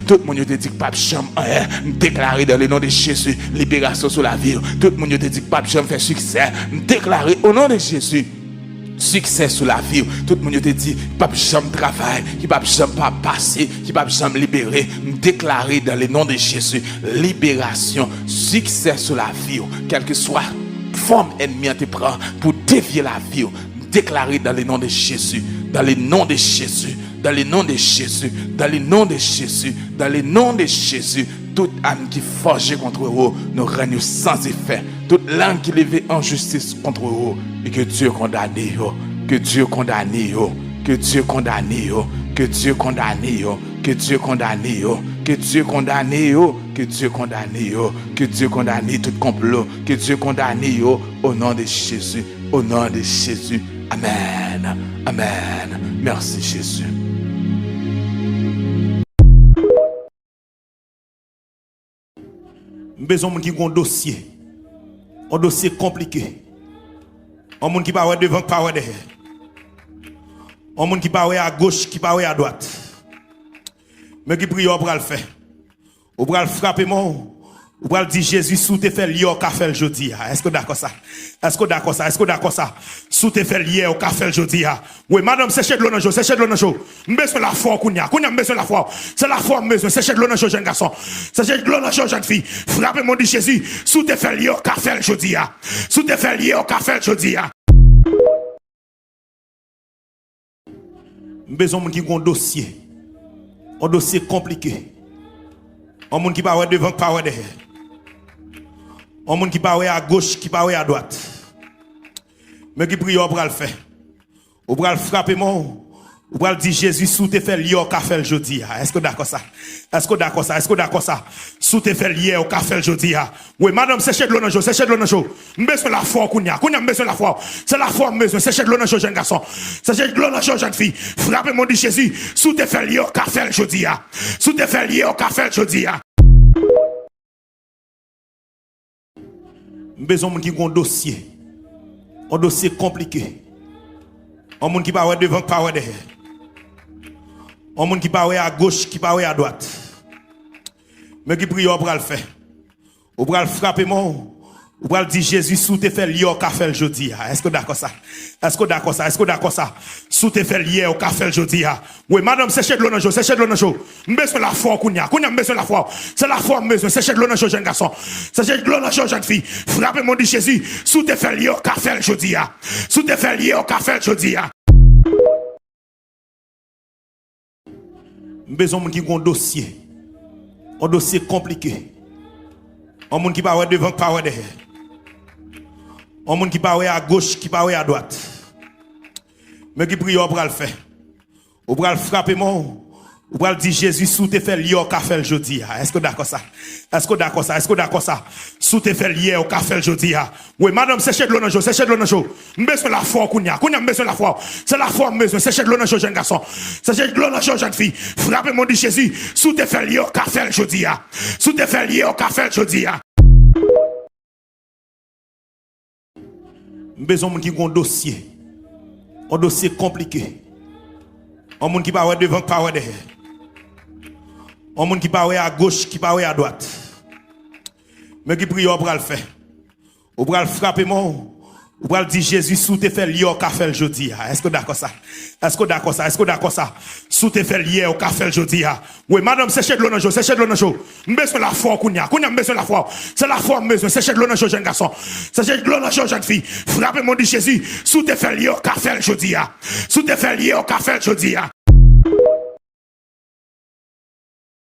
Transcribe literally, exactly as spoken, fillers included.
Tout moun yo te di k p ap janm anyen, m deklare dans le nom de Jésus, liberasyon sou lavi w. Tout moun yo te di k p ap janm fè siksè, m deklare o non de Jezi, siksè sou lavi w. Tout moun yo te di k p ap janm travay, ki p ap janm pa pase, ki p ap janm libere, m deklare dans le nom de Jezi, liberasyon, siksè sou lavi w. Kèlkeswa fòm ènmi an te pran pou devye lavi w, m deklare dans le nom de Jésus, dans le nom de Jésus, dans le nom de Jésus, dans le nom de Jésus, dans le nom de Jésus, tout ame ki fòje kont ou, nou rann yo san efè. Tout lang ki leve an jistis kont ou, e ke Dye kondane yo, ke Dye kondane yo, ke Dye kondane yo, ke Dye kondane yo, ke Dye kondane yo, ke Dye kondane yo, ke Dye kondane yo, ke Dye kondane tout konplo, ke Dye kondane yo, o non de Jezi, o non de Jezi. Amèn. Amèn. Mèsi, Jezi. M bezwen moun ki gen yon dosye. Yon dosye konplike. Yon moun ki pa wè devan, ki pa wè dèyè. Yon moun ki pa wè agoch, ki pa wè adwat. Men ki priyè w pral fè. Ou pral frape men w. Ou pral di, Jezi, si w te fè l yè, w ka fè l jodi a. Èske w dakò sa? Èske w dakò sa? Èske w dakò sa? Si w te fè l yè, w ka fè l jodi a. Wi, madanm, seche dlo nan je w, seche dlo nan je w. M bezwen lafwa w kounye a. Kounye a, m bezwen lafwa w. Se lafwa w m bezwen. Seche dlo nan je w, jèn gason. Seche dlo nan je w, jèn fi. Frape men w, di, Jezi, si w te fè l yè, w ka fè l jodi a. Si w te fè l yè, w ka fè l jodi a. M bezwen moun ki gen yon dosye. Yon dosye konplike. Yon moun ki pa wè devan, ki pa wè dèyè. Yon moun ki pa wè agoch, ki pa wè adwat. Men ki priyè w pral fè. Ou pral frape men w. Ou pral di, Jezi, si w te fè l yè, w ka fè l jodi a. Èske w dakò sa? Èske w dakò sa? Èske w dakò sa? Si w te fè l yè, w ka fè l jodi a. Wi, madanm, seche dlo nan je w, seche dlo nan je w. M bezwen lafwa w kounye a. Kounye a, m bezwen lafwa w. Se lafwa w m bezwen. Seche dlo nan je w, jèn gason. Seche dlo nan je w, jèn fi. Frape men w, di, Jezi, si w te fè l yè, w ka fè l jodi a. Si w te fè l yè, w ka fè l jodi a. M bezwen moun ki gen yon dosye. Yon dosye konplike. Yon moun ki pa wè devan, ki pa wè dèyè. Yon moun ki pa wè agoch, ki pa wè adwat. Men ki priyè w pral fè. Ou pral frape men w. Ou pral di, Jezi, si w te fè l yè, w ka fè l jodi a. Èske w dakò sa? Èske w dakò sa? Èske w dakò sa? Si w te fè l yè, w ka fè l jodi a. Wi, madanm, seche dlo nan je w, seche dlo nan je w. M bezwen lafwa w kounye a. Kounye a, m bezwen lafwa w. Se lafwa w m bezwen. Seche dlo nan je w, jèn gason. Seche dlo nan je w, jèn fi. Frape men w, di, Jezi, si w te fè l yè, w ka fè l jodi a. Si w te fè l yè, w ka fè l jodi a. M bezwen moun ki gen yon dosye. Yon dosye konplike. Yon moun ki pa wè devan, ki pa wè dèyè. Yon moun ki pa wè agoch, ki pa wè adwat. Men ki priyè w pral fè. Ou pral frape men w. Ou pral di, Jezi, si w te fè l yè, w ka fè l jodi a. Èske w dakò sa? Èske w dakò sa? Èske w dakò sa? Si w te fè l yè, w ka fè l jodi a. Wi, madanm, seche dlo nan je w, seche dlo nan je w. M bezwen lafwa w kounye a. Kounye a, m bezwen lafwa w. Se lafwa w m bezwen. Seche dlo nan je w, jèn gason. Seche dlo nan je w, jèn fi. Frape men w, di, Jezi, si w te fè l yè, w ka fè l jodi a. Si w te fè l yè, w ka fè l jodi a. M bezwen moun ki gen yon dosye. Yon dosye konplike. Yon moun ki pa wè devan, ki pa wè dèyè. Yon moun ki pa wè agoch, ki pa wè adwat. Men ki priyè w pral fè. Ou pral frape men w. Ou pral di, Jezi, si w te fè l yè, w ka fè l jodi a. Èske w dakò sa? Èske w dakò sa? Èske w dakò sa? Si w te fè l yè, w ka fè l jodi a. Wi, madanm, seche dlo nan je w, seche dlo nan je w. M bezwen lafwa w kounye a. Kounye a, m bezwen lafwa w. Se lafwa w m bezwen. Seche dlo nan je w, jèn gason. Seche dlo nan je w, jèn fi. Frape men w, di, Jezi, si w te fè l yè, w ka fè l jodi a. Si w te fè l yè, w ka fè l jodi a.